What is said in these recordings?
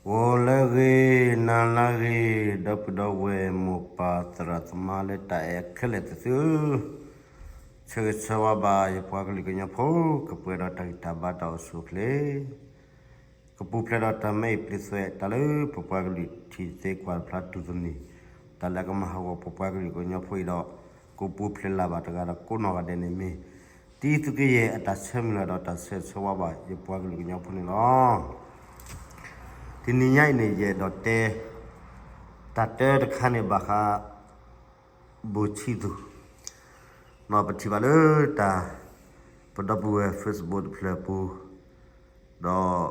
ဂီၤလၢအဂ့ၤ, နၤလၢအဂ့ၤ, ဒီပုၢ်ဒီဝဲၢ်မိၢ်ပၢ်သရၣ်သမါလၢတၢ်အဲၣ်ခဲလၢာ်သ့ၣ်သုဧၢ, ဆၢဂ့ၤဆၢဝါဘၣ်ယပှၤကလုာ်ကညီဖိ ကပှဲၤဒီးတၢ်ဂံၢ်တၢ်ဘါတၢ်အိၣ်ဆူၣ်အိၣ်ချ့ ကပူၤဖျဲးဒီးတၢ်မဲအံၤပျံၤသွဲး တၢ်လၢပပှၤကလုာ်ထံၣ်သ့ကွၢ်တဖျါတုၤသနံၤ, တၢ်လၢအကမၤဟးဂီၤပပှၤကလုာ်ကညီဖိအံၤဒီး ကပူၤဖျဲးလၢ်ဘၣ်တဂၤဒီးကိးနီၢ်ဂၤဒဲးန့ၣ်မ့ၢ် တံၤသုးကယဲၢ်အတၢ်ဆၢမုၢ်လၢ်ဒီးတၢ်ဆၢဂ့ၤဆၢဝါဘၣ်ယပှၤကလုာ်ကညီဖိန့ၣ်လီၤ. တနံၤညါအံၤန့ၣ် ယအဲၣ်ဒိးတဲ တၢ်တဲတခါန့ၣ်ဘၣ်ဃး ဘိၣ်ဆံသူၣ်, ဒီးပထံၣ်ဘၣ်လၢတၢ် ပဒီပုၢ်ဝဲၢ် Facebook တဖျၢၣ်အပူၤ, ဒီး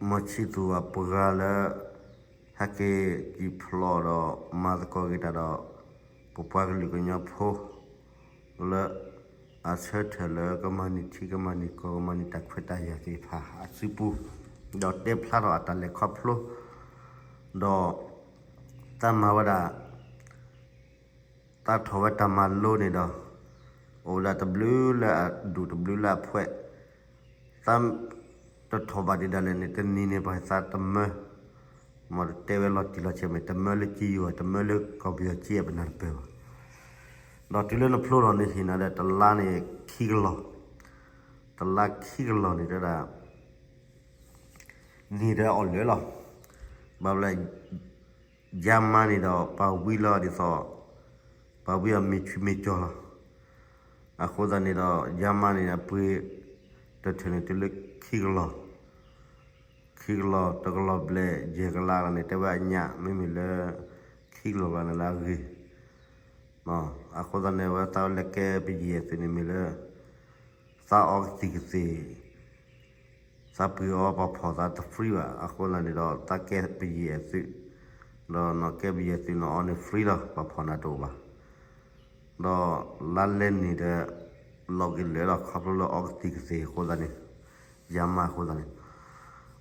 ဘိၣ်ဆံသူၣ်အပှၤလၢ ဟဲက့ၤစံၣ်ဖျိးဒီးမၤသကိးက့ၤတၢ်ဒီး ပပှၤကလုာ်ကညီဖိ လၢ အဆၢထၢၣ်လၢကမၤန့ၢ်ထံကမၤန့ၢ်ကီၢ် ကမၤန့ၢ်တၢ်ခွဲးတၢ်ယာ်သ့ၣ်တဖၣ် အစုပူၤ, ဒီးတဲဖျါထီၣ်အတၢ်လဲၤခီဖျိ ဒီး တၢ်မၤဝဲဒၣ် တၢ်ထီၣ်ဝဲတၢ်မၤလိန့ၣ်ဒီး အိၣ်ဝဲဒၣ်တဘျုးလၢအဒူၣ်တဘျုးလၢအဖှဲး, သးတထီၣ်ဘၣ်ဒံးဒၣ်လဲာ်န့ၣ် တနံၤန့ၣ်ပှၤသးတမၢ, မ်တတဲဝဲလီၤတံၢ်လီၤဆဲးမ့ၢ် တမၢလၢက့ယိၤ တမၢလၢကီၢ်ပယီၤက့အပနၢ်တပၢၢ်ဘၣ်, ဒီးတုၤလၢနဖျိထီၣ်န့ၣ်ဟ့ၣ်နၤဒီးတလါန့ၣ်ခံကလီၢ်, တလါခံကလီၢ်န့ၣ်တဲဒၣ် န့ၣ်ဒီးအီၣ်လၢာ်လီၤ, ဘၣ်ဘျီ ယါမါန့ၣ်ဒီးပာ်ဝံလီၤဒ်သိး ပာ်ဝံအီၤမ့ၢ်ဆူးမ့ၢ်ကၠီလီၤ, အဃိသတးန့ၣ်ဒီး ယါမါန့ၣ်အပှ့ၤ တထၢၣ်န့ၣ်တုၤလၢခံကလီၢ်, ခံကလီၢ်တကလီၢ်ဘျဲၣ်ယဲၢ်ကလးလီၤန့ၣ် တဲဝဲအညၣ်မ့မ့ၢ်လၢ ခံကလီၢ်လီၤန့ၣ်လၢအဂ့ၤ, အဃိသတးန့ၣ် အဝဲသးလဲၤကဲပယီၤသုးန့ၣ်မ့ၢ်လၢ သးအီကသံၣ်ကသ့ၣ် သးပှ့ၤအီပှၤဖီၣ်သးတ free ဘၣ်, အဃိသတးန့ၣ်ဒီး သးကဲပယီၤသုး, ဒီးနကဲပယီၤသုးနအီန့ၣ် free လီၤ ပှၤဖီၣ်နၤတအိၣ်ဘၣ်, ဒီးလါလဲန့ၣ်ဒီး လီၤက့ၤလၢာ်လီၤ ခီဖျိလၢအီကသံၣ်ကသ့ၣ်အဃိသတးန့ၣ်, ယါမါအဃိသတးန့ၣ်,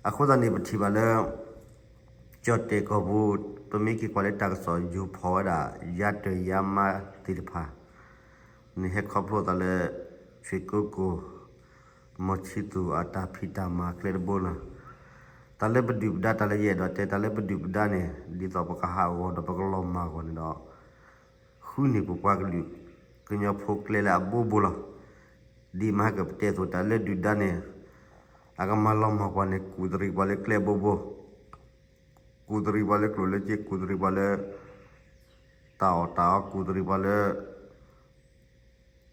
အဃိသတးန့ၣ် ပထံၣ်ဘၣ်လၢ ကၠီၣ်တဲၣ်ကီၢ်ပူၤ ပမ့ၢ်က့ၤကွၢ်လၢတၢ်ကစီၣ်ယိၤဖီၣ်ဝဲဒၣ် ယါတၢၢ်ယါမါသ့ၣ်တဖၣ် န့ၣ်ဟဲခီဖျိသးလၢ ဆွ့ၣ်ကိကိၣ် မီၤဆံသူၣ်အတၢ်ဖံးတၢ်မၤကျဲတဘိလီၤ. တၢ်လၢပဒုၣ်ပဒါတၢ်လၢယအဲၣ်ဒိးတဲ တၢ်လၢပဒုၣ်ပဒါန့ၣ် ဒ်သိးပကဟးဂီၤဒီးပကလီၤမၢ်ဂီၤန့ၣ်ဒီး ဃုန့ၢ်ပပှၤကလုာ်ကညီဖိကျဲလၢအဘိဘိလီၤ. ဒ်မဟါကပတဲအသိး တၢ်လၢဒုၣ်ဒါန့ၣ် အကမၤလီၤမၢ်ပှၤန့ၣ် ကူၣ်တရံးပှၤလၢကျဲအဘိဘိ ကူၣ်တရံးပှၤလၢကျိၣ်လၢစ့ ကူၣ်တရံးပှၤလၢ တၢ်အီၣ်တၢ်အီ ကူၣ်တရံးပှၤလၢ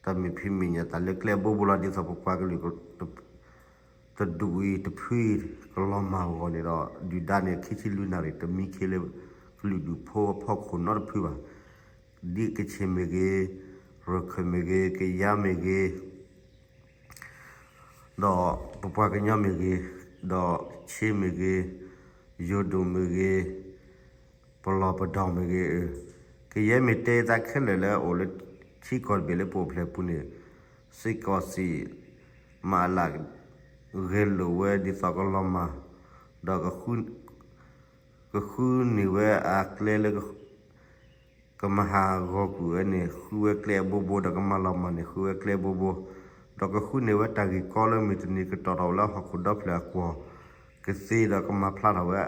တၢ်မ့ၢ်ဖံးမ့ၢ်ညၣ် တၢ်လၢကျဲအဘိဘိလီၤ. ဒ်သိးပပှၤကလုာ် တဒူၣ်အံၤတဖုအံၤ ကလီၤမၢ်အဂီၢ်န့ၣ်ဒီး ဒုၣ်ဒါန့ၣ် ခံဆံလွံၢ်နၣ်ရံၣ် တမံခ့လၢ ကလုာ်ဒူၣ်ဖိအဖီခိၣ်နီတဖုဘၣ်. ဒ်ကချ့ၣ်မ့ၢ်ဂ့ၤ, ရခၢၣ်မ့ၢ်ဂ့ၤ, ကယါမ့ၢ်ဂ့ၤ ဒီးပပှၤကညီမ့ၢ်ဂ့ၤ, ဒီးခ့မ့ၢ်ဂ့ၤ, ယိၤဒိၣ်မ့ၢ်ဂ့ၤ, ပလီၢ်ပဒီၣ်မ့ၢ်ဂ့ၤ, ကယဲၢ်မ့ၢ်တဲသးခဲလၢာ်လၢအအိၣ်လၢထံကီၢ်တဘ့ၣ်လၢပအိၣ်ဖျဲၣ်ပူၤန့ၣ်, စ့ၢ်ကီးစံး မၤအလး ဂဲၤလိာ်ဝဲဒ်သိးကလီၤမၢ်, ဒီး ကဃုန့ၢ်ဝဲအကျဲလၢ ကမၤဟးဂီၤကွံာ်ဝဲန့ၣ် ဃုဝဲကျဲအဘိဘိ ဒီးကမၤလီၤမၢ်န့ၣ် ဃုဝဲကျဲအဘိဘိ, ဒီးကဃုန့ၢ်ဝဲတၢ်ဂ့ၢ်ကီလၢမုၢ်တနံၤကတီၤထီၣ်ဝဲလၢဟီၣ်ခိၣ်ဒီဖျၢၣ်အကွီၢ်ကသ့ ဒီးကမၤဖျါထီၣ်ဝဲ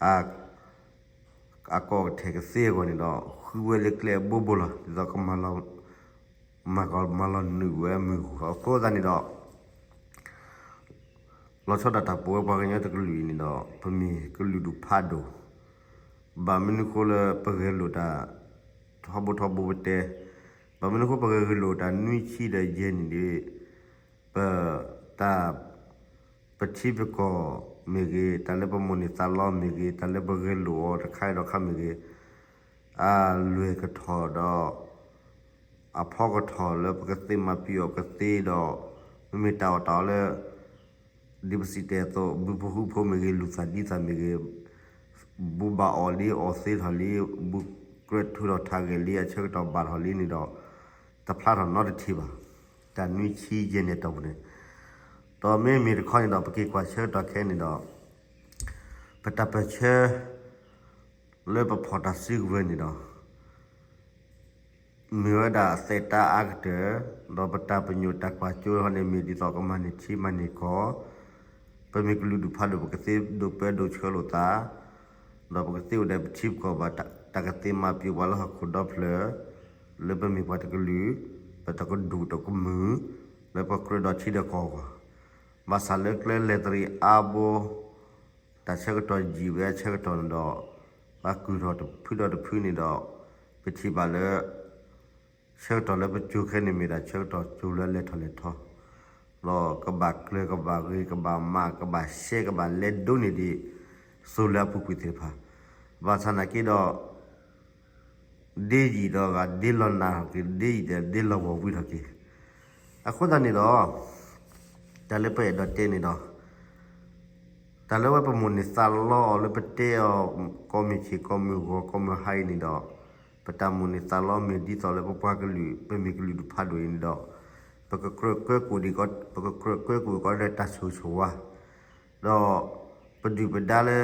အကီၢ်ကထဲၣ်ကသ့အဂီၢ်န့ၣ်ဒီး ဃုဝဲလၢကျဲအဘိဘိလီၤ. ဒ်သိးကမၤလီၤ မၤကီးမၤလီၤနုာ်ဝဲမုၢ်အဃိသတးန့ၣ်ဒီး လီၤဆီဒၣ်တၢ်ပဝဲပှၤကညီတကလုာ်အံၤန့ၣ်ဒီး ပမ့ၢ်ကလုာ်ဒူၣ်ဖးဒိၣ်, ဘၣ်မနုၤဃိလၢပဂဲၤလိာ်တၢ် ထီဘိထီဘိပတဲ, ဘၣ်မနုၤဃိပဂဲၤလိာ်တၢ်နွံဆံဒီးယဲၢ်နံၣ်ဒီး ပတၢ် ပထံပကီၢ်မ့ၢ်ဂ့ၤ, တၢ်လၢပမိၣ်န့ၢ်သးလီမ့ၢ်ဂ့ၤ, တၢ်လၢပဂဲၤလိာ်အီၤတခါဒီးခါမ့ၢ်ဂ့ၤ, အလွဲၢ်ကထီၣ်ဒီး အဖီကထီၣ်လၢပကသ့မၤပံာ်အီၤကသ့ဒီး မ့မ့ၢ်တၢ်အီၣ်တၢ်အီလၢ ဒ်ပစံးတဲအသိး ဘုဖိဃူဖိမ့ၢ်ဂ့ၤ, လူၤသးဒ်သးမ့ၢ်ဂ့ၤ, ဘူးဘၣ်အီၣ်လံ, အီၣ်သ့ထီၣ်လံ, ဘူးကြၢးထူးထီၣ်ထးဂဲၤလံ, အဆၢကတီၢ်ဘၣ်ထီၣ်လံန့ၣ်ဒီး တဖျါထီၣ်နီတထံၣ်ဘၣ်. တၢ်နွံဆံယဲၢ်နံၣ်အတီၢ်ပူၤန့ၣ်, ဒီးမ့မ့ၢ်တခီန့ၣ်ဒီး ပက့ၤကွၢ်ဆၢကတီၢ်ခဲအံၤန့ၣ်ဒီး ပတၢ်ပၢၢ်ဆၢ လၢပဖီၣ်တၢ်စုကဝဲၤန့ၣ်ဒီး မ့ၢ်ဝဲဒၣ်သဲးတၢ်အါကတၢၢ်, ဒီးပတၢ်ပညိၣ်တၢ်ကွၢ်စိဟီန့ၣ် မ့ၢ်ဒ်သိးကမၤန့ၢ်ထံမၤန့ၢ်ကီၢ်, ပမ့ၢ်ကလုာ်ဒူၣ်ဖးဒိၣ် ပကသ့ဒိးပၢဒိးဆှၢလိာ်သး, ဒီးပကသ့အိၣ်ဒီးပထံပကီၢ်ဘၣ် တၢ်ကသ့မၤပျုၤပှၤလၢဟီၣ်ခိၣ်ဒီဖျၢၣ်, လၢပမ့ၢ်ပှၤတကလုာ်, ပတကဒူၣ်တကမုာ်, လၢပကြၢးဒီးထံဒီးကီၢ်အဂီၢ်, ဘၣ်ဆၣ်လၢကျဲလဲၤတရံးအါဘိ တၢ်ဆၢကတီၢ်ယံာ်ဝဲအဆၢကတီၢ်န့ၣ်ဒီး, ပှၤကုၢ်ထီၣ်တဖုဒီးတဖုန့ၣ်ဒီး, ပထံၣ်ဘၣ်လၢ ဆၢကတီၢ်လၢပစိၤခဲန့ၣ်မ့ၢ်ဒၣ်ဆၢကတီၢ်စိၤလၢအလဲၤထီၣ်လဲၤထီ, ဒီးကဘၣ်ကျၢၤကဘၣ်ဂ့ၤ ကဘၣ်မၤ ကဘၣ်ရှဲ ကဘၣ်လဲၤဒိးန့ၢ်ဒံး စိၤလၢအပူၤကွံာ်သ့ၣ်တဖၣ်, ဘၣ်ဆၣ်နာ်က့ဒီး ဒ့ယံာ်ဒီးဂၤဒ့လီၤနးထီၣ်က့ၤ ဒ့ယံာ်ဒီးဒ့လီၤဂီၤဝံၤထီၣ်က့ၤ, အဃိသတးန့ၣ်ဒီး, တၢ်လၢပအဲၣ်ဒိးတဲန့ၣ်ဒီး, တၢ်လၢဝဲပမိၣ်န့ၢ်သးလီအီၤလၢပတဲအီၤ, ကိးမုၢ်ဆ့ၣ်ကိးမုၢ်ဂီၤကိးမုၢ်ဟါအံၤန့ၣ်ဒီး, ပတၢ်မိၣ်န့ၢ်သးလီမ့ၢ်ဒ်သိးလၢပပှၤကလုာ် ပမ့ၢ်ကလုာ်ဒူၣ်ဖးဒိၣ်အံၤန့ၣ်ဒီး, ပကကြၢးကၢကိၣ်ဒံးကီး ပကကြၢးကၢကိၣ်ကီးဒီးတၢ်ဆိၣ်ဂ့ၤဆိၣ်ဝါ, ဒီးပဒုၣ်ပဒါလၢ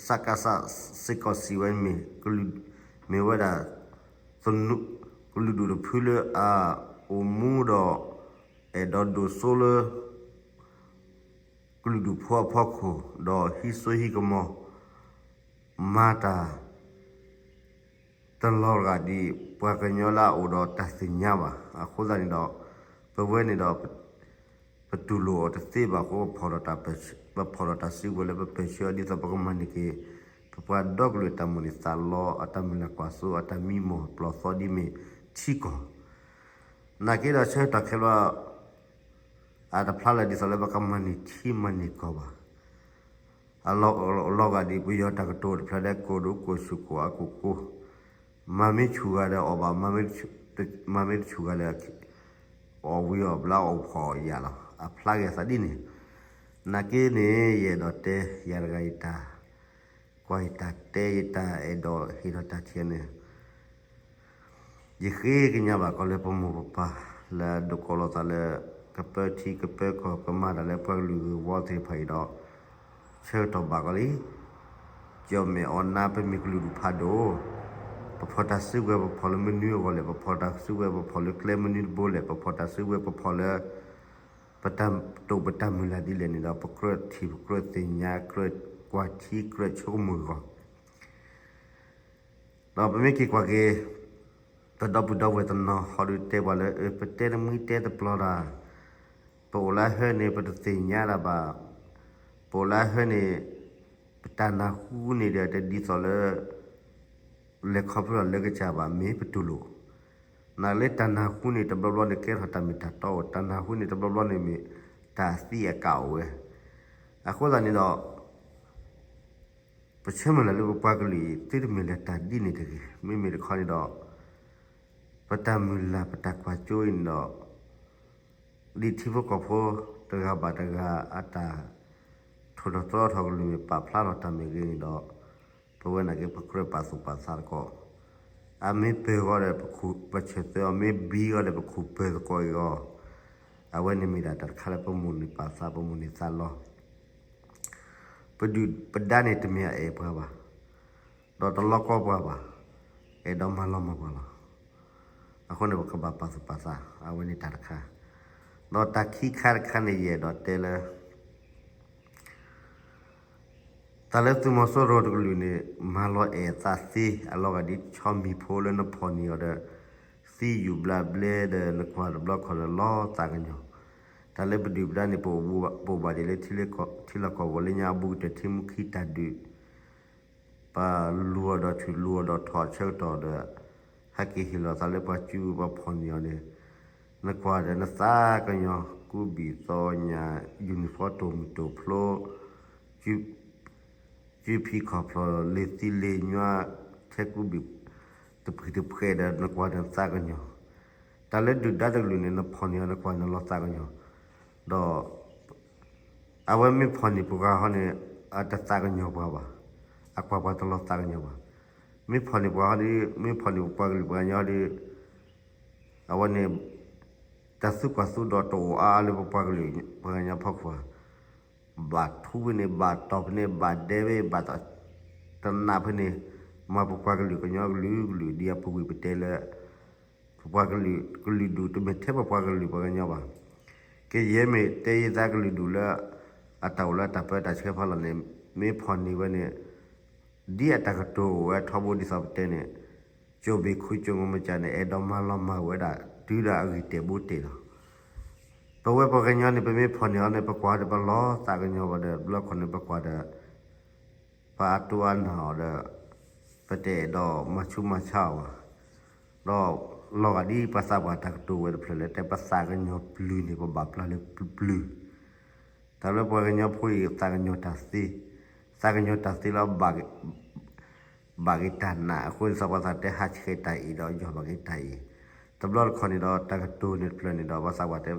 စကစ စ့ၢ်ကီးစံးဝဲမ့ၢ် မ့ၢ်ဝဲဒၣ် ကလုာ်ဒူၣ်တဖုလၢအအိၣ်မူဒီး အဲၣ်ဒိးဒိၣ်စိလၢ ကလုာ်ဒူၣ်ဖိအဖီခိၣ် ဒီးဟံးစိဟံးကမီၤ မၤတၢ် တလီၤဂာ်ဒ်ပှၤကညီလၢအအိၣ်ဒီးတၢ်သ့ၣ်ညါဘၣ်. အဃိသတးန့ၣ်ဒီး ပဝဲန့ၣ်ဒီး ပတူၢ်လိာ်အီၤတသ့ဘၣ်အဃိ ပဖီၣ်ဒီးတၢ်စုကဝဲၤလၢပပဲာ်ဆှၢအီၤ ဒ်သိးပကမၤန့ၢ်က့ၤ ပပှၤဒီကလုာ်အတၢ်မိၣ်န့ၢ်သးလီ အတၢ်မုၢ်လၢ်ကွၢ်စိ အတၢ်မံမီၢ်ပျီၢ်သီဒ်မ့ၢ်ထံကီၢ် နာ်က့ဒီးဆၢကတီၢ်ခဲဘျီ အတဖျါလၢာ်ဒ်သိးလၢပကမၤန့ၢ်ထံမၤန့ၢ်ကီၢ်ဘၣ်. အလီၤဂာ်ဒ် ပယီၤတၢ်ကတိၤတဖျါလၢ ကိၢ်ဒိၣ်ကိၢ်ဆူၣ်ကိၢ်အါကိၢ်ကိၢ်, မၤမ့ၢ်ဆူၣ်ဂၤဒီးအီၣ်ဘၣ်, မၤမ့ၢ်တဆူၣ်ဂၤလၢ အီၣ်ဝံၤအီၣ်ဘျါအီၣ်ဖှီၣ်အီၣ်ယာ်လီၤ. အဖျါဂ့ၤသးဒ်န့ၣ်, နာ်က့န့ၣ် ယအဲၣ်ဒိးတဲ ယၤတဂၤယတၢ် ကွၢ်ယတၢ်တဲ ယတၢ်အဲၣ်ဒိးဟ့ၣ်ထီၣ်တၢ်ထံၣ်န့ၣ် ယဃ့ကညးဘၣ်ကီးလၢပမိၢ်ပပၢ် လၢအဒိးကိးလိာ်သးလၢ ကပၢထံကပၢကီၢ် ကမၤတၢ်လၢပှၤကလုာ်ဂ့ၢ်ဝီသ့ၣ်တဖၣ်အံၤဒီး ဆၢကတီၢ်ဘၣ်ကီးလံ. ကၠီၣ်မဲာ်အီၣ်နါ ပမ့ၢ်ကလုာ်ဒူၣ်ဖးဒိၣ်, ပဖီၣ်တၢ်စုကဝဲၤ ပဖီၣ်လၢမနုၤအဂီၢ်လဲၣ်, ပဖီၣ်တၢ်စုကဝဲၤ ပဖီၣ်လၢကျဲမနုၤတဘိလဲၣ်, ပဖီၣ်တၢ်စုကဝဲၤ ပဖီၣ်လၢ ပတၢ်တိာ်ပတၢ်မုၢ်လၢ်ဒ်လဲၣ်န့ၣ်ဒီး ပကြၢးထံၣ် ပကြၢးသ့ၣ်ညါ ကြၢးကွၢ်ထံ ကြၢးဆိကမိၣ်အဂီၢ် ဒီးပမ့ၢ်က့ၤကွၢ်က့ၤ ပဒီပုၢ်ဒီဝဲၢ်တနီၤဟီဒုးတဲပှၤလၢ ပတဲတမှံတဲတပျီၤတၢ်, ပအိၣ်လၢဟၢန့ၣ် ပတသ့ၣ်ညါတၢ်ဘၣ်, ပအိၣ်လၢဟၢန့ၣ် ပတၢ်နၢ်ဟူန့ၣ်ဒီး တဒ်သိးလၢ လဲၤခီဖျိလၢကစၢ်ဘၣ် မ့ၢ်ပတူၢ်လိာ်, နာ်လၢတၢ်နၢ်ဟူန့ၣ် တဘျီဘျီန့ၣ် ကဲထီၣ်တၢ်မ့ၢ်တၢ်တီအိၣ်, တၢ်နၢ်ဟူန့ၣ် တဘျီဘျီန့ၣ်မ့ၢ် တၢ်သံအကၣ်အိၣ်ဝဲ, အဃိသတးန့ၣ်ဒီး ပဆၢမုၢ်လၢ်လၢပပှၤကလုာ်အံၤ သုတမ့ၢ်လၢတၢ်ဒ်န့ၣ်တဂ့ၤ, မ့မ့ၢ်တခီန့ၣ်ဒီး ပတၢ်မုၢ်လၢ် ပတၢ်ကွၢ်စိအံၤန့ၣ်ဒီး ဒ်ထံဖိကီၢ်ဖိတဂၤဘၣ်တဂၤအတၢ် ထိၣ်ထီၣ်သီထီၣ်ကလုၢ်မ့ၢ်ပာ်ဖျါထီၣ်တၢ်မ့ၢ်ဂ့ၤန့ၣ်ဒီး ပဝဲနာ်က့ ပကြၢးပာ်သူၣ်ပာ်သးသကိး, အမ့ၢ်ပၢၤဂီၢ်ဒီး ပဆၢၣ်သၢအီၤ, မ့ၢ်ဘံဂီၢ်ဒီး ပခူၣ်ပၢၤသကိးအံၤအီၤ, အဝဲန့ၣ်မ့ၢ်ဒၣ်တၢ်တခါလၢပမိၣ်န့ၢ်ပာ်သး ပမိၣ်န့ၢ်သးလီ ပဒုၣ်ပဒါန့ၣ် တမ့ၢ်အအဲၣ်ပှၤဘၣ်, ဒီးတလီကီပှၤဘၣ်, အဲၣ်ဒိးမၤလီၤမၢ်ပှၤလီၤ. အဃိန့ၣ် ပကဘၣ်ပာ်သူၣ်ပာ်သး အဝဲန့ၣ်တၢ်တခါ, ဒီးတၢ်ခံခါတခါန့ၣ် ယအဲၣ်ဒိးတဲလၢ တၢ်လၢသုးမီၤစိရိၤတကလုာ်န့ၣ် မၤလီၤအဲၣ်သးသ့ အလီၤဂာ်ဒ်ဆီမံၤဖိလၢနဖီၣ်န့ၢ်အီၤဒီး သံယုၢ်ဘျးဘျဲဒီး နကွၢ်တဘျီခီၣ်ဒီးလီၤသးကညီၤ, တၢ်လၢပဒုၣ်ပဒါန့ၣ် ပအိၣ်ဘၣ်ဒံးလၢ ထံလီၢ်ကီၢ်ပူၤလၢညါအဘူးကတၢၢ် ထံမူခံတၢ်ဒုး ပလူၤအီၤဒီးဆူၣ် လူၤအီၤဒီးထီၣ်အဆၢကတီၢ်ဒီး ဟဲက့ၤဟ့ၣ်လီၤသးလၢပှၤစုပှၤဖီၣ်န့ၢ်အီၤန့ၣ် နကွၢ်ဒီးနသးကညီၤ ကူဘံၣ်သီညါ ယူၤနံၣ်ဖီၣ်တိၢ်မုၢ်တိၢ်ဖျိ စုဖံးခီၣ်ဖျီၣ် လ့ၤသံလ့ၤညါ ထဲကူဘံၣ် တပှ့ၤတပှဲၤဒီး နကွၢ်ဒီးနသးကညီၤ, တၢ်လၢဒုၣ်ဒါတကလုာ်န့ၣ် နဖီၣ်န့ၢ်အီၤ နကွၢ်နလီၤသးကညီၤ, ဒီး အဝဲမ့ၢ်ဖီၣ်န့ၢ်ပှၤဟီန့ၣ် အတသးကညီၤပှၤဘၣ်, အကွၢ်ပှၤတလီၤသးကညီၤဘၣ်. မ့ၢ်ဖီၣ်န့ၢ်ပှၤဟီဒီး မ့ၢ်ဖီၣ်န့ၢ်ပပှၤကလုာ်ပှၤကညီဒီး အဝဲန့ၣ် တၢ်သံကွၢ်သံဒိးတအိၣ်အါအါလၢပပှၤကလုာ်ပှၤကညီဖီခိၣ်ဧါ. ဘၣ်ထူဝဲန့ၣ် ဘၣ်တီၢ်ဖဲန့ၣ် ဘၣ်ဒဲဝဲ ဘၣ်တနးဖဲန့ၣ် မၤပပှၤကလုာ်ကညီကလုာ်ကလုာ် ဒ်အပူၤကွံာ်ပတဲလၢ ပပှၤကလုာ်ကလုာ်ဒူၣ် တမ့ၢ်ထဲပပှၤကလုာ်ပှၤကညီဘၣ်. ကယဲၢ်မ့ၢ်တဲယသးကလုာ်ဒူၣ်လၢ အတၢ်အိၣ်လၢတၢ်ပၢတၢ်ဆှၢဖီလာ်န့ၣ် မ့ၢ်ဖီၣ်န့ၢ်ဝဲန့ၣ် ဒ်အတၢ်ကတိၤအိၣ်ဝဲထီဘိဒ်သိးပတဲန့ၣ် ကၠိဘ့ၣ်ခူကၠိမူမကၢန့ၣ် အဲၣ်ဒိးမၤလီၤမၢ်ဝဲဒၣ် တုၤဒၣ်အဂံၢ်တဲာ်ဘိတဲာ်လီၤ. ပဝဲပှၤကညီန့ၣ် ပမ့ၢ်ဖီၣ်န့ၢ်အီၤန့ၣ် ပကွၢ်ဒီးပလီၤသးကညီၤဘၣ်ဒီး ဘျီခီန့ၣ် ပကွၢ်ဒီး ပှၤအတိအနၢ်အီၤဒီး ပတအဲၣ်ဒိးမၤဆူးမၤဆါအီၤဘၣ်. ဒီးလီၤဂာ်ဒ်ပှၤသးပှၢ်တၢ်ကတိၤဝဲတဖျၢၣ်လၢ တဲပသးကညီၤပျုၤန့ၣ် ပဘၣ်ပျၢ်လၢပျုၤ တၢ်လၢပှၤကညီဖိအံၤ သးကညီၤတၢ်သ့, သးကညီၤတၢ်သ့လၢ ဘၣ်က့ၤတၢ်နာ်အဃိန့ၣ် သးပှၢ်သးတဲဟးဆှဲးတၢ်အံၤဒီး ယီၢ်ဘၣ်က့ၤတၢ်အံၤ, တဘျီတခီၣ်န့ၣ်ဒီး တၢ်ကတိၤန့ၣ်တဖျၢၣ်န့ၣ်ဒီး ပှၤသးပှၢ်တဲ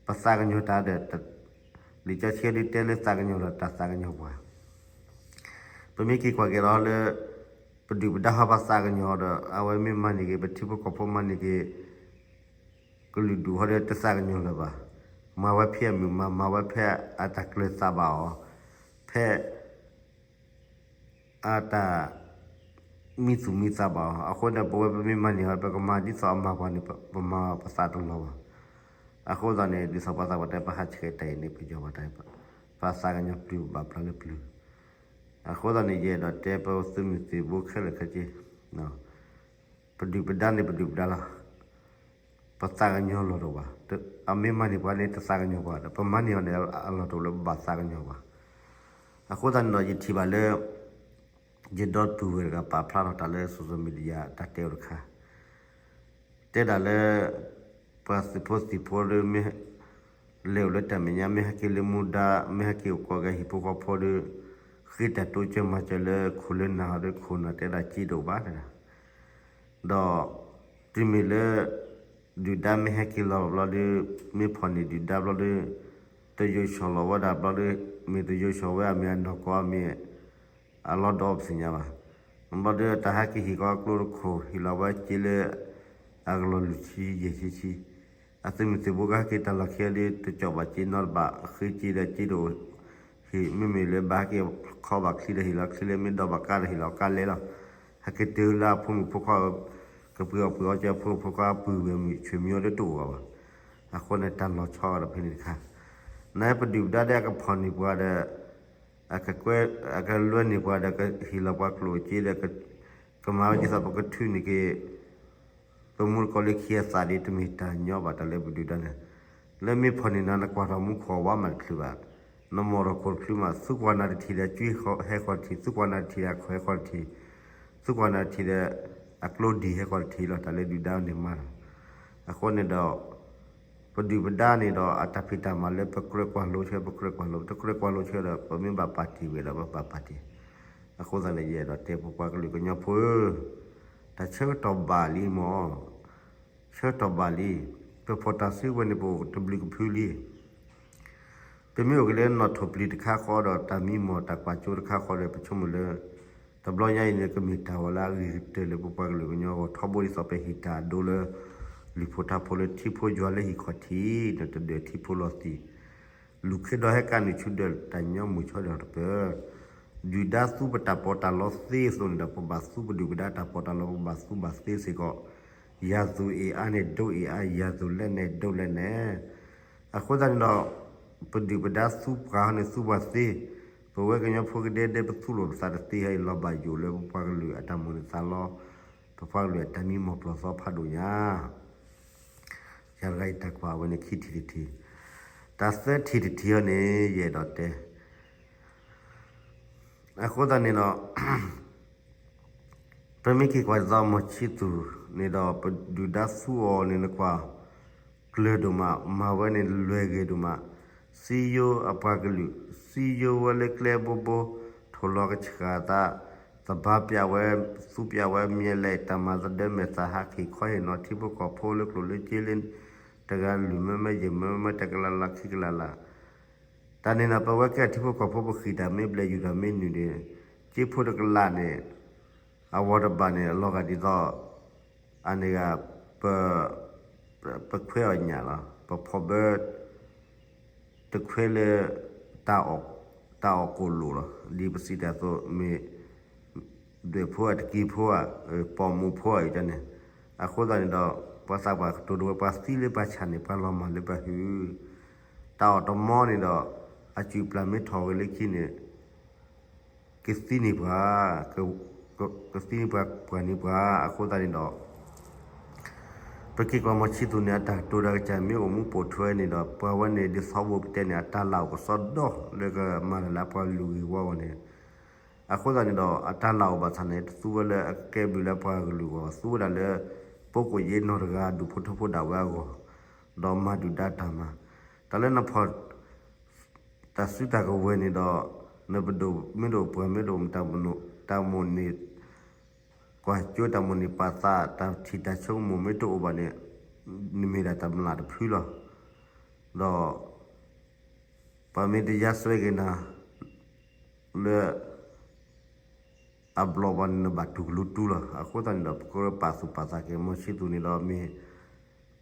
ပသးကညီၤတၢ်ဒီး လံာ်စီဆှံဒုးတဲလၢသးကညီၤလီၤ တၢ်သးကညီၤပှၤ ပမ့ၢ်က့ၤကွၢ်က့ၤလီၤလၢ ပဒုၣ်ပဒါဟီ ပသးကညီၤဒီး အဝဲမ့ၢ်မၤန့ၢ်က့ၤ ပထံဖိကီၢ်ဖိမၤန့ၢ်က့ၤ ကလုာ်ဒူၣ်ဟီဒီးတသးကညီၤလၢၤဘၣ်. မၤဝဲဖဲအမုာ်မၤ မၤဝဲဖဲအတၢ်ကျၢၤသးဘၣ်အီၤ, ဖဲ အတၢ် မံသူၣ်မံသးဘၣ်အီၤ, အဃိန့ၣ် ပဝဲပမ့ၢ်မၤန့ၢ်ဟီ ပကမၤဒ်သိးအမၤပှၤန့ၣ် ပမၤပသးတလီၤဘၣ်. အဃိသတးန့ၣ် ဒ်သိးပှၤသးပှၢ်တဲ ပဟးဆှဲးတၢ်အံၤန့ၣ် ပယီၤဘၣ်တၢ် ပသးကညီၤပျုၤဘၣ်ပျၢ်လၢပျုၤ အဃိသတးန့ၣ် ယအဲၣ်ဒိးတဲပသုးမုၢ်သံၣ်ဘိခဲလၢာ်ခဲဆ့, ပဒုၣ်ပဒါန့ၣ် ပဒုၣ်ပဒါလီၤ. ပသးကညီၤလီၤတအိၣ်ဘၣ်. အမ့ၢ်မၤန့ၢ်ပှၤန့ၣ် တသးကညီၤပှၤဒီး ပမၤန့ၢ်အီၤန့ၣ် အလီၢ်တအိၣ်လၢပဘၣ်သးကညီၤပှၤ. အဃိသတးန့ၣ်ဒီး ယထံၣ်ဘၣ်လၢ ယဒီပုၢ်ဝဲၢ်တဂၤပာ်ဖျါထီၣ်တၢ်လၢ social media တၢ်တဲအီၤတခါ တဲဒၣ်လၢ ပှၤသုးဖိသံၣ်ဖိဒီး မ့ၢ်လဲၤအိၣ်လၢတၢ်မဲာ်ညါ မ့ၢ်ဟဲက့ၤလၢမူဒါ မ့ၢ်ဟဲက့ၤအိၣ်ကိးက့ၤဟံၣ်ဖိဃီဖိဒီး ဃ့တၢ်တိစၢၤမၤစၢၤလၢခိၣ်လၢနၢ်ဟီဒီး ခိၣ်နၢ်တဲဒၣ်စ့တအိၣ်ဘၣ်တဒၣ် ဒီး တုၤမ့ၢ်လၢ ဒုၣ်ဒါမ့ၢ်ဟဲက့ၤလီၤဘျီဒီး မ့ၢ်ဖီၣ်န့ၢ်ဒုၣ်ဒါဘျီဒီး တယိၤဆီၣ်လီၤဝဲဒၣ်ဘျီဒီး မ့ၢ်တယိၤဆီၣ်ဝဲအမ့ၢ်အနီၢ်ကီၢ်အမ့ၢ် အလီၢ်ဒီးပသ့ၣ်ညါဘၣ်. ဘျီဒီးတၢ်ဟဲက့ၤဟံၣ်ကီၢ်ကျိတခိၣ် ဟ့ၣ်လီၤဝဲစ့လၢ အကလီၢ်လွံၢ်ဆံယဲၢ်ဆံဆံ အသုးမုၢ်သံၣ်ဘိကဟဲက့ၤတၢ်လီၢ်ခံဒီး တကၠီၣ်ဘၣ်စ့နီတဘ့ၣ် ဃ့စ့ဒီးစ့တအိၣ် ဟ့ၣ်မ့မ့ၢ်လၢဘၣ်ဟဲက့ၤခီဘၣ်ချံဒီးဟ့ၣ်လီၤချံလၢ မ့ၢ်ဒိးဘၣ်ကါဒီးဟ့ၣ်လီၤကါလဲလီၤ. ဟဲက့ၤတုၤလၢအဖိမုၣ်ဖိခွါ ကပှ့ၤအီၣ်ပှ့ၤအီကၢ ဖိမုၣ်ဖိခွါပုၢ်ဝဲၢ်မုၣ်ဆွေမျိုးတအိၣ်ဘၣ်. အဃိန့ၣ် တၢ်လီၤဆီဒီးဖဲန့ၣ်တခါ နပဒုၣ်ပဒါဒီးအကဖီၣ်န့ၢ်ပှၤဒီး အကကွဲ အကလွဲန့ၢ်ပှၤဒီး ကဟ့ၣ်လီၤပှၤကျိၣ်စ့ဒီး ကမၤဝဲဒ်သိးပကထုးန့ၢ်က့ၤ ပမူတကိးလၢခံအသးဒီး တမ့ၢ်တၢ်ညီဘၣ်တၢ်လၢပဒုၣ်ဒါန့ၣ်. လၢမ့ၢ်ဖီၣ်န့ၢ်နၤ နကွၢ်ထီၣ်မူခိၣ်အဝါမးတချုးဘၣ်, နမိၢ်ထီၣ်ခိၣ်တချုးမး, သူကွၢ်နၤတထံၣ်ဒီး အကွံဟဲဃီတထံၣ်, သူကွၢ်နၤတထံၣ်ဒီး အခိၣ်ဟဲဃီတထံၣ်, သူကွၢ်နၤတထံၣ်ဒီး အကျိဒံၣ်ဟဲဃီတထံၣ်လီၤ. တၢ်လၢဒုၣ်ဒါန့ၣ်မၤလီၤ. အဃိန့ၣ်ဒီး ပဒုၣ်ပဒါန့ၣ်ဒီး အတၢ်ဖံးတၢ်မၤလၢပကြၢးကွၢ်လိဆၢ ပကြၢးကွၢ်လိ, တကြၢးကွၢ်လိဆၢဒီး ပမ့ၢ်ဘၣ်ပာ်တ့ၢ်ဝဲဒီး ပဘၣ်ပာ်တ့ၢ်. အဃိသတးန့ၣ် ယအဲၣ်ဒိးတဲပပှၤကလုာ်ကညီဖိဧၢ, တၢ်ဆၢကတီၢ်ဘၣ်လံမၢ်, ဆၢကတီၢ်ဘၣ်လံ, ပဖီၣ်တၢ်စုကဝဲၤန့ၣ် ပအိၣ်တဘျုးကဖုလံ. ပမ့ၢ်အိၣ်က့ၤလၢနီၣ်ထိၣ်ပျံၤတခါဃီဒီး တၢ်မံမီၢ်တၢ်ကွၢ်စိတခါဃီဒီး ပဆိကမိၣ်လၢ တဘျီညါအံၤန့ၣ် ကမ့ၢ်တၢ်ဝဲလၢအဂ့ၤကတၢၢ်လၢပပှၤကလုာ်ကညီအဂီၢ် ထီဘိဒ်သိးပဟ့ၣ်တၢ်အဒိလၢ လုၢ်ဖိထါဖိလၢထံဖိယွၤလၢဟံၣ်ခီၣ်ထံးန့ၣ် တဒၢးထံဖိလီၤသံး လူၢ်ခ့ဒီးဟဲကါနုာ်ဆူဒၢးတၢ်ညီမုၢ်ဆီဒီးတပၢၢ်, ဒုၣ်ဒါသူပတၢ်ပီးတၢ်လီသ့အသိးန့ၣ်ဒီး ပဘၣ်သူပဒုၣ်ပဒါတၢ်ပီးတၢ်လီ ပဘၣ်သူဘၣ်သ့စ့ၢ်ကီး, ရာဇဝင်အင်အားနဲ့ ဒုံးအင်အား, ရာဇဝင်လက်နက် ဒုံးလက်နက်. အဃိသတးန့ၣ်ဒီး ပဒုၣ်ပဒါသူပှၤန့ၣ်သူပှၤသ့, ပဝဲကညီဖိကဒဲဒဲပသူလိာ်ပသးတသ့ဟဲအံၤ လီၤဘၣ်ယိၣ်လၢပပှၤကလုာ်အတၢ်မိၣ်န့ၢ်သးလီ, ပပှၤကလုာ်အတၢ်မံမီၢ်ပျီၢ်သီဖးဒိၣ်ညါ ယၤတဂၤအံၤတၢ်ကွၢ်ဝဲန့ၣ်ခံထံၣ်တထံၣ်, တၢ်သၢထံၣ်တထံၣ်အံၤန့ၣ် ယအဲၣ်ဒိးတဲ, အဃိသတးန့ၣ်ဒီး ပမ့ၢ်က့ၤကွၢ်ဒ်သိးမီၤဆံသူၣ်န့ၣ်ဒီး ပဒုၣ်ဒါသူအီၤန့ၣ်နကွၢ် ကျၢၤဒိၣ်မး, မၤဝဲန့ၣ်လွဲၢ်ဂ့ၤဒိၣ်မး, စံယိအပှၤကလုာ်, စံယိဝဲလၢကျဲဘိဘိ, ထိၣ်လီၤကဆှၣ်သး, သဘါပျးဝဲ, သူပျးဝဲ မျဲးလဲးတၢ်မၤသဒၢမဲာ်သၣ်ဟးခ့ၣ်ခီဟ့ၣ်နီၤထံဖိကီၢ်ဖိလၢကျိၣ်လၢစ့လၢ တဂၤလွံၢ်မၢမၢယဲၢ်မၢမၢတကလးလးခံကလးလး တၢ်န့ၣ်ဒီး ပဝဲကဲထံဖိကီၢ်ဖိပဃံၣ်တၢ်မ့ၢ်ဘျဲၣ်ယူၢ်တၢ်မ့ၢ်နုာ်န့ၣ် စ့ဖိတကလးန့ၣ် အဝီတဘၣ်န့ၣ် အလီၤဂာ်ဒ်သိး အန့ၣ်ဂၤ ပ ပခွဲးအီၣ်ညၣ်လီၤ. ပဖီၣ်ဘၢ တခွဲးလၢ တၢ်အီၣ်ကိၣ်လိၣ်လီၤ. ဒ်ပစံးတၢ်အသိး မ့ၢ် ဒွဲၣ်ဖိဧါ တကံၢ်ဖိဧါ ပိာ်မုၣ်ဖိဧါအံၤန့ၣ်, အဃိသတးန့ၣ်ဒီး ပှၤသးပှၢ်ကတိၤဒိဝဲ ပှၤသံလၢပှၤဆၣ်န့ၣ် ပှၤလီၤမၢ်လၢပှၤဟုၣ်, တၢ်အီၣ်တမီန့ၣ်ဒီး အစုၣ်ပျၢ်မ့ၢ်ထီၣ်ဂ့ၤလၢခံန့ၣ် ကသံန့ၢ်ပှၤ, ကသံန့ၢ်ပှၤ ပှၢ်န့ၢ်ပှၤ အဃိသတးန့ၣ်ဒီး ပက့ၤကွၢ်မီၤဆံသူးန့ၣ် အတၢ်ကတိၤတၢ်ကစၢ်မ့ၢ်အိၣ်မူပိာ်ထွဲန့ၣ်ဒီး ပှၤဝဲန့ၣ်ဒ်သိးဝိပတဲန့ၣ် အတၢ်လၢ်အိၣ်ကစီဒီလၢကမၤတၢ်လၢအပှၤကလုာ်ဂ့ၢ်ဝီအဂီၢ်န့ၣ်, အဃိသတးန့ၣ်ဒီး အတၢ်လၢ်အိၣ်ဘၣ်ဆၣ်န့ၣ် တသူဝဲလၢအကဲဘျုးလၢပှၤကလုာ်အဂီၢ်, သူဝဲဒၣ်လၢ ပိကိၣ်ယ့နီၢ်တဂၤ ဒူၣ်ဖိထၢဖိဒၣ်ဝဲအဂီၢ်, ဒီးမၤဒုၣ်ဒါတၢ်မၤ, တၢ်လၢနဖီၣ် တၢ်စုတၢ်ကဝဲၤန့ၣ်ဒီး နပဒိၣ်မ့ၢ်တအိၣ် ပှၤမ့ၢ်တအိၣ် တၢ်မိၣ်န့ၢ် ကွၢ်ကၠိ တၢ်မိၣ်န့ၢ်ပာ်သး တၢ်ထံၣ်တၢ်ဆိကမိၣ်မ့ၢ်တအိၣ်ဘၣ်န့ၣ် နမ့ၢ်ဒၣ်တၢ်မျၢ်တဖုလီၤ. ဒီး ပှၤမ့ၢ်တယါစွဲက့ၤနၤ လၢ အဘျီဘၣ်န့ၣ် နဘၣ်တူၢ်ကလူတူလီၤ. အဃိသတးန့ၣ်ဒီး ပကပာ်သူၣ်ပာ်သးက့ၤ မီၤဆံသူးန့ၣ်ဒီး မ့ၢ်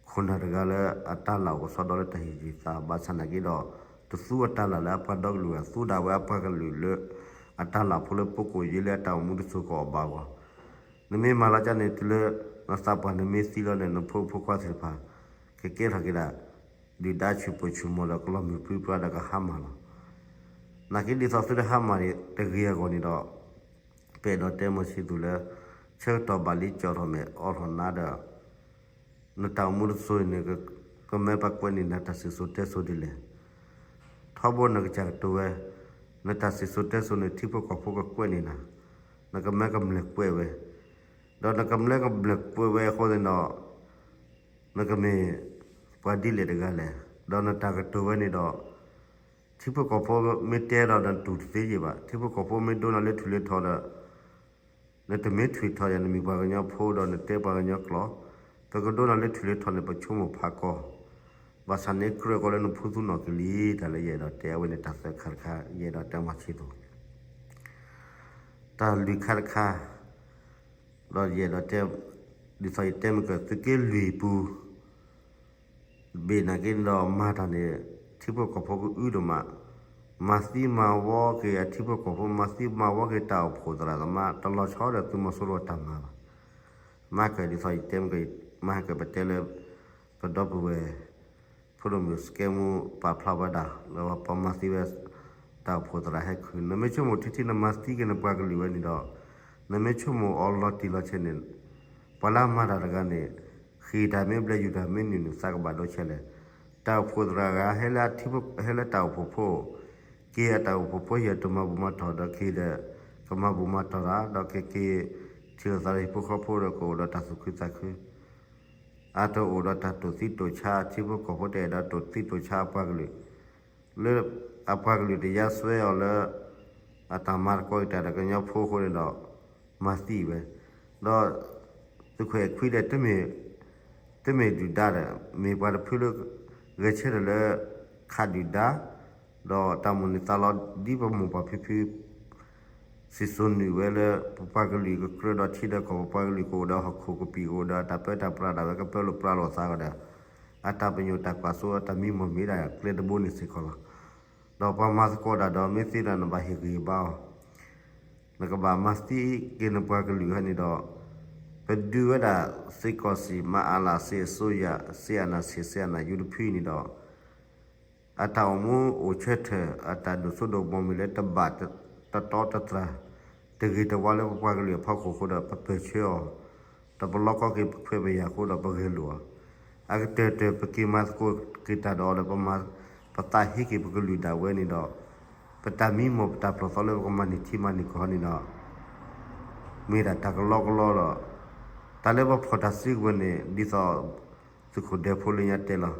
ခိၣ်နၢ်တဂၤလၢအတၢ်လၢ်အိၣ်ကစီဒီလၢတၢ်ဟ့ၣ်ဂံၢ်သး ဘၣ်ဆၣ်နာ်က့ဒီး တသူအတၢ်လၢ်လၢအပှၤဒီကလုာ်ဘၣ်, သူဒၣ်ဝဲအပှၤကလုာ်လၢ အတၢ်လၢ်ဖိလၢပိကိၣ်ယ့လၢအတၢ်အိၣ်မူတစိၤကအီၣ်ဘၣ်အဂီၢ်, နမ့ၢ်မၤလီၤကန့ၣ် တုၤလၢနသးပှၢ်နမ့ၢ်သံလီၤန့ၣ် နဖိဖိခွါသ့ၣ်တဖၣ် ကကဲထီၣ်က့ၤဒၣ် ဒုၣ်ဒါဆူၣ်ပိာ်ဆူၣ်မီၤဒီးကလီၤမုၢ်ပြံပြါဒီးကဟါမၢ်လီၤ. နာ်က့ဒ်သိးသုတဟါမၢ်တဂ့ၤအဂီၢ်န့ၣ်ဒီး ပအဲၣ်ဒိးတဲမီၤဆံသူးလၢ ဆၢကတီၢ်ဘၣ်လံ ကၠီၣ်ထီၣ်မဲာ်အိးထီၣ်နါဒီး နတၢ်အိၣ်မူတစိၤန့ၣ် ကမၢပှၤကွဲးန့ၢ်နၤတၢ်စံၣ်စိၤတဲစိၤဒ်လဲၣ်. ထီဘိနကစၢ်ကတိၤဝဲ နတၢ်စံၣ်စိၤတဲစိၤန့ၣ် ထံဖိကီၢ်ဖိကကွဲးန့ၢ်နၤ, နကမၢကမျၢၢ်ကွဲးဝဲ, ဒီးနကမၢကမျၢၢ်ကွဲးဝဲအဃိန့ၣ်ဒီး နကမ့ၢ်ပှၤဒ်လဲၣ်တဂၤလဲၣ်. ဒီးနတၢ်ကတိၤဝဲန့ၣ်ဒီး ထံဖိကီၢ်ဖိမ့ၢ်တဲဒီးနတူၢ်တသ့ယဲၢ်ဘၣ်, ထံဖိကီၢ်ဖိမ့ၢ်ဒိနၤလၢထူၣ်လၢထီဒီး နတမ့ၢ်ထုးထီၣ်ယၤ နမ့ၢ်ပှၤကညီဖိဒီးနတဲပှၤကညီကျိာ်, ပကဒိနၤလၢထူၣ်လၢထီန့ၣ် ပဆိကမိၣ်ဖးကီ, ဘၣ်ဆၣ်န့ၣ်ကြၢးကီလၢနဖူသူနီၣ်ကလံၤ တၢ်လၢယအဲၣ်ဒိးတဲအဝဲန့ၣ် တၢ်သၢခါတခါ ယအဲၣ်ဒိးတဲမီၤဆံသူး တၢ်လွံၢ်ခါတခါ ဒီးယအဲၣ်ဒိးတဲ ဒ်သိးယတဲမ့ၢ်က သုးက့လွံၢ်ပူၤ ဘ့ၣ်နာ်က့ဒီးမၤတၢ်န့ၣ် ထံဖိကီၢ်ဖိကအုဒိၣ်မး, မၤသံမၤဝီက့ၤအထံဖိကီၢ်ဖိ မၤသံမၤဝီက့ၤတၢ်အိၣ်ဖှိၣ်သရၣ်သမါ တလီၤဆီဒီးသုးမီၤစိရိၤအတၢ်မၤဘၣ်. မၤကဒ်သိးယတဲမ့ၢ်က မၤကပတဲလၢ ပဒီပုၢ်ဝဲၢ် ဖိဒိၣ်မုၣ်စကဲမူ ပာ်ဖျါဝဲဒၣ် လၢပှၤမၤသံဝဲ တၢ်အိၣ်ဖှိၣ်သရၣ်ဟဲခုၣ် နမ့ၢ်ဆိကမိၣ်ထံထံ နမၤသံက့ၤနပှၤကလုာ်ဝဲန့ၣ်ဒီး နမ့ၢ်ဆိကမိၣ်အီၤလီၤတံၢ်လီၤဆဲးန့ၣ် ပှၤလၢအမၤတၢ်တဂၤန့ၣ် ဃ့ၢ်တၢ်မ့ၢ်ဘျဲး ယူၤတၢ်မ့ၢ်နုာ်န့ၣ် သးကဘၣ်ဒိဆဲးလဲၣ်. တၢ်အိၣ်ဖှိၣ်သရၣ်ဂၤ ဟဲလၢအထံဖိ ဟဲလၢတၢ်အိၣ်ဖှိၣ်ဖိ က့ၤအတၢ်အိၣ်ဖှိၣ်ဖိယဲၢ်တမၤဘူၣ်မၤထီၣ်ဒီးက့ၤဒီး ကမၤဘူၣ်မၤထီၣ်တၢ် ဒီးကက့ၤထံၣ်လိာ်သးဒီးဟံၣ်ဖိဃီဖိဒီးကအိၣ်ဒီးတၢ်သူၣ်ခုသးခု အတအိၣ်ဒီးတၢ်တိာ်သံတိာ်ဆါ ထံဖိကီၢ်ဖိတအဲၣ်ဒိးတိာ်သံတိာ်ဆါအပှၤကလုာ် လၢအပှၤကလုာ်တယါစွဲအီၤလၢ အတၢ်မၤသကိးက့ၤတၢ်ဒီးကညီဖိအဃိန့ၣ်ဒီး မၤသံဝဲ, ဒီး သုးခွဲးခွံဒီး တမ့ၢ်ဒုၣ်ဒါဒီး မ့ၢ်ပှၤတဖုလၢ ဂဲၤဆၢထၢၣ်လၢ ခးဒုၣ်ဒါ ဒီးတၢ်မိၣ်န့ၢ်သးလီ ဒ်ပမိၢ်ပၢ်ဖံဖု စံၣ်စိၤနုာ်ဝဲလၢ ပပှၤကလုာ်ကကြၢးဒီးထံဒီးကီၢ် ပပှၤကလုာ်ကအိၣ်ဒီးဟီၣ်ခိၣ်ကပံာ် ကအိၣ်ဒီးအတၢ်ပၢတၢ်ပြးဒၣ်ဝဲ ကပၢလိာ်ပြးလိာ်သးကဒီး အတၢ်ပညိၣ်တၢ်ကွၢ်စိ အတၢ်မံမီၢ်မ့ၢ်ဒၣ်ကျဲတဘိန့ၣ်စ့ၢ်ကီးလီၤ. ဒီးပှၤမၤသကိးတၢ်ဒီးမ့ၢ်သ့တၢ် နဘၣ်ဟ့ၣ်ဂံၢ်ဘါအီၤ နကဘၣ်မၤသံက့ၤနပှၤကလုာ်ဟဲန့ၣ်ဒီး ပဒုးဝဲဒၣ် စစ်ကောင်စီ မအလ စစ်အစိုးရ စစ်အာဏာရှင် စစ်အာဏာရှင်တဖုအံၤန့ၣ်ဒီး အတၢ်အိၣ်မူအိၣ်ဆၢထၢၣ် အတၢ်ဒိၣ်စိဒိၣ်ကမီၤမ့ၢ်လၢတဘၣ်တတီတတြၢ် တဂ့ၤတဝါလၢပပှၤကလုာ်အဖီခိၣ်အဃိဒီး ပပၢၢ်ဆၢအီၤ ဒီးပလီကီက့ၤပခွဲးပယာ်အဃိဒီးပဂဲၤလိာ်အီၤ အကတၢၢ်တၢၢ် ပက့ၤမၤသကိးက့ၤတၢ်ဒီးအီၤဒီး ပမၤ ပသးဟ့က့ၤပကလုာ်ဒၣ်ဝဲန့ၣ်ဒီး ပတၢ်မံမီၢ်ပတၢ်ပျီၢ်သီလၢပကမၤန့ၢ်ထံမၤန့ၢ်ကီၢ်န့ၣ်ဒီး မ့ၢ်ဒၣ်တၢ်ကလီကလီဒီး တၢ်လၢပဖီၣ်တၢ်စုကဝဲၤန့ၣ် ဒ်သိး သုးခိၣ်ဒဲဖိလၢညါတဲလီၤ.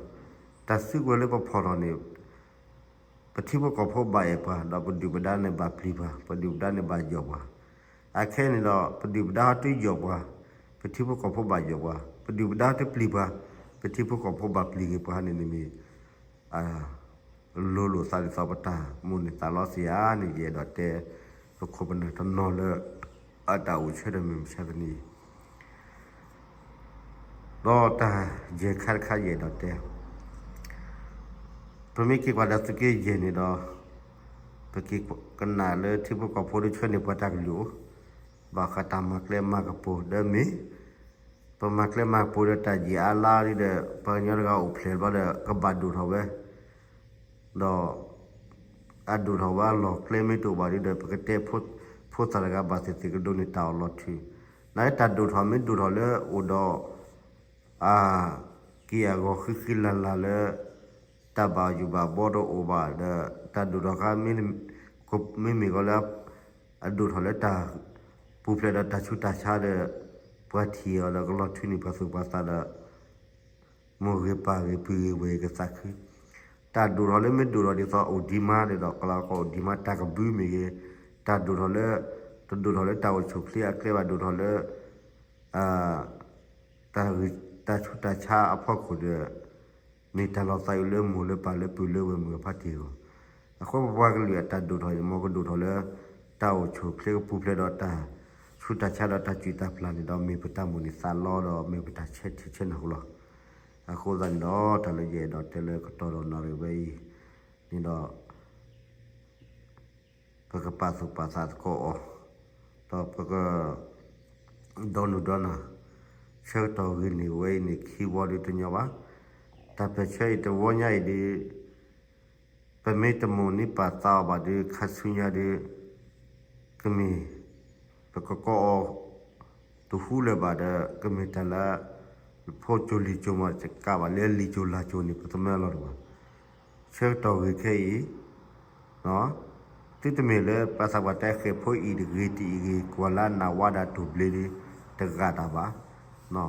တၢ်စုကဝဲၤလၢပဖီၣ်ထီၣ်န့ၣ် ပထံဖိကီၢ်ဖိဘၣ်အဲၣ်ပှၤ ဒီးပဒုၣ်ပဒါန့ၣ်ဘၣ်ပျံၤပှၤ ပဒုၣ်ပဒါန့ၣ်ဘၣ်ယီၢ်ပှၤ အခဲအံၤန့ၣ်ဒီး ပဒုၣ်ပဒါဟီတယီၢ်ပှၤ ပထံဖိကီၢ်ဖိဘၣ်ယီၢ်ပှၤ ပဒုၣ်ပဒါဟီတပျံၤပှၤ ပထံဖိကီၢ်ဖိဘၣ်ပျံၤက့ၤပှၤန့ၣ်န့ၣ်မ့ၢ် လိၤလိာ်သးဒ်သိးပတၢ်မိၣ်န့ၢ်သးလီစ့ၢ်ဧါန့ၣ် ယအဲၣ်ဒိးတဲ ပခိၣ်ပနၢ်တနီၤလၢ အတၢ်အိၣ်ဆၢထၢၣ်မုၢ်မဆါတနံၤအံၤ ဒီးတၢ်ယဲၢ်ခါတခါယအဲၣ်ဒိးတဲ ပမ့ၢ်က့ၤကွၢ်ဒီးသုးက့ယဲၢ်န့ၣ်ဒီး ပက့ၤကနၣ်လၢထံဖိကီၢ်ဖိဒီးဆှၢန့ၢ်ပှၤတၢ်ကလုၢ်အိၣ် ဘၣ်ဃးတၢ်မၤကျဲမၤကပူၤဒီးမ့ၢ် ပမၤကျဲမၤကပူၤဒီးတၢ်ယံာ်အါလါဒီး ပှၤကညီတဂၤအိၣ်ဖျဲၣ်ဘျီဒီး ကဘၣ်ဒိၣ်ထီၣ်ဝဲ ဒီး အဒိၣ်ထီၣ်ဝဲအလီၢ်ကျဲမ့ၢ်တအိၣ်ဘၣ်ဒီး ပကတဲဖိသၣ်တဂၤဘၣ်သ့ၣ်သ့ၣ်ကဒိးန့ၢ်တၢ်အီၣ်လီၤထုး, နတၢ်ဒိၣ်ထီၣ်မ့ၢ်ဒိၣ်ထီၣ်လၢအိၣ်ဒီး အက့ၢ်အဂီၤဃံဃံလၤလၤလၢ တၢ်ဘၣ်ယိၣ်ဘၣ်ဘီတအိၣ်ဘၣ်ဒီး တၢ်ဒိၣ်ထီၣ်ခါ မ့မ့ၢ်ကီးလၢ အဒိၣ်ထီၣ်လၢတၢ်ပူၤဖျဲးဒီးတၢ်ဆူးတၢ်ဆါဒီး ပှၤထံၣ်အီၤဒီးကလီၤထုးန့ၢ်ပှၤသူၣ်ပှၤသးဒီး မိၢ်ဂ့ၤပၢ်ဂ့ၤပုၢ်ဂ့ၤဝဲၢ်ဂ့ၤကသးခု, တၢ်ဒိၣ်ထီၣ်လၢမ့ၢ်ဒိၣ်ထီၣ်ဒ်သိးအိၣ်ဒံးမးဒီး ကလီကီအိၣ်ဒံးမး တၢ်ကဘုမ့ၢ်ဂ့ၤ, တၢ်ဒိၣ်ထီၣ်လၢ တဒိၣ်ထီၣ်လၢတၢ်အိၣ်ဆူၣ်အိၣ်ချ့အကျဲဘၣ် ဒိၣ်ထီၣ်လၢ တၢ်ဆူးတၢ်ဆါအဖီခိၣ်ဒီး မ့ၢ်တၢ်လီၤသးအုးလၢမိၢ်လၢပၢ်လၢပုၢ်လၢဝဲၢ်မုၣ်အဖါတံၢ်အဂီၢ်, အဃိပပှၤကလုာ်အတၢ်ဒိၣ်ထီၣ်အံၤ မ်ကဒိၣ်ထီၣ်လၢ တၢ်အိၣ်ဆူၣ်အိၣ်ချ့ကပူၤဖျဲးဒီးတၢ်ဆူးတၢ်ဆါဒီးတၢ်စူၢ်တၢ်ပျၢ်န့ၣ်ဒီး မ့ၢ်ပတၢ်မိၣ်န့ၢ်သးလီဒီးမ့ၢ်ပတၢ်ဆဲးထံဆဲးနၢ်ဟူလီၤ. အဃိသတးန့ၣ်ဒီး တၢ်လၢယအဲၣ်ဒိးတဲလၢကတီၢ်ဒီးနၣ်ရံၣ်ဝဲအံၤန့ၣ်ဒီး ပကပာ်သူၣ်ပာ်သးသကိးအီၤ, ဒီးပက ဒီနုၢ်ဒီနၢ် ဆၢကတီၢ်ဂ့ၤန့ၢ်ဝဲအံၤန့ၣ် ခံဝီဒုတညီဘၣ်. တၢ်ပၢၢ်ဆၢအံၤတဝီညါအံၤဒု ပမ့ၢ်တမိၣ်န့ၢ်ပာ်သးအီၤဘၣ်ဒု ခါဆူညါဒု ကမ့ၢ် ပကကိးအီၤ တဟူလၢၤဘၣ်ဒီး ကမ့ၢ်တၢ်လၢ ဖိကၠိလံာ်ကၠိမးတကးဘၣ် လၢလံာ်ကၠိလါကၠိန့ၣ် ပသမၢလီၤတဘၣ်. ဆၢကတီၢ်ဂ့ၤခဲအံၤ သုတမ့ၢ်လၢပှၤသးပှၢ်တဲဃဲၤဖိအံၤတဂ့ၤတအံၤဂ့ၤ ကွၢ်လၢနးဝါဒၣ်တူၢ်ဘျ့ဒု တဂၤတၢ်ဘၣ်. ထံ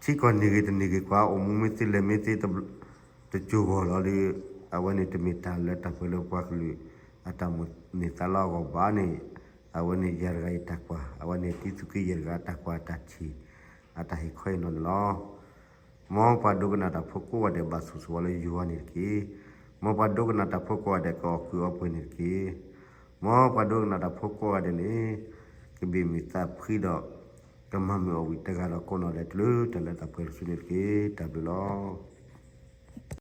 ကီၢ်န့ၢ်ဂ့ၤတန့ၢ်ဂ့ၤ ကွၢ်အိၣ်မူမ့ၢ်သ့လဲၤမ့ၢ်သ့ တကၠိၢ်ဂီၢ်လီၤဒီး အဝဲန့ၣ်တမ့ၢ်တၢ်လၢတၢ်ပှဲၤလၢပှၤကလုာ် အတၢ်မိၣ်န့ၢ်သးလီအဂီၢ်ဘၣ်န့ၣ် အဝဲန့ၣ်ယၤတဂၤအံၤတၢ်ကွၢ် အဝဲန့ၣ်တံၤသူၣ်က့ယဲၢ်တဂၤအတၢ်ကွၢ်အတၢ်ထံၣ် အတၢ်ဟ့ၣ်ခီအံၤန့ၣ်လီၤ. မ်ပှၤဒိကနၣ်တၢ်ဖိကိးဂၤဒဲးဘၣ်ဆိၣ်ဂ့ၤဆိၣ်ဝါလၢယွၤန့ၣ်တက့ၢ်. မ်ပှၤဒိကနၣ်တၢ်ဖိကိးဂၤဒဲးကအီၣ်ကုၢ်အီပှဲၤန့ၣ်တက့ၢ်. မ်ပှၤဒိကနၣ်တၢ်ဖိကိးဂၤဒဲးန့ၣ် ကဘ့ၣ်မုာ်သးဖှံဒီး ကမၤမုာ်အီၣ်ဝံၣ်တဂၤဒီးကိးနီၢ်ဒဲးတုၤလၢတၢ်လၢတၢ်ပှဲၤတစုန့ၣ်တက့ၢ်. တၢ်ဘျုးလီၤ.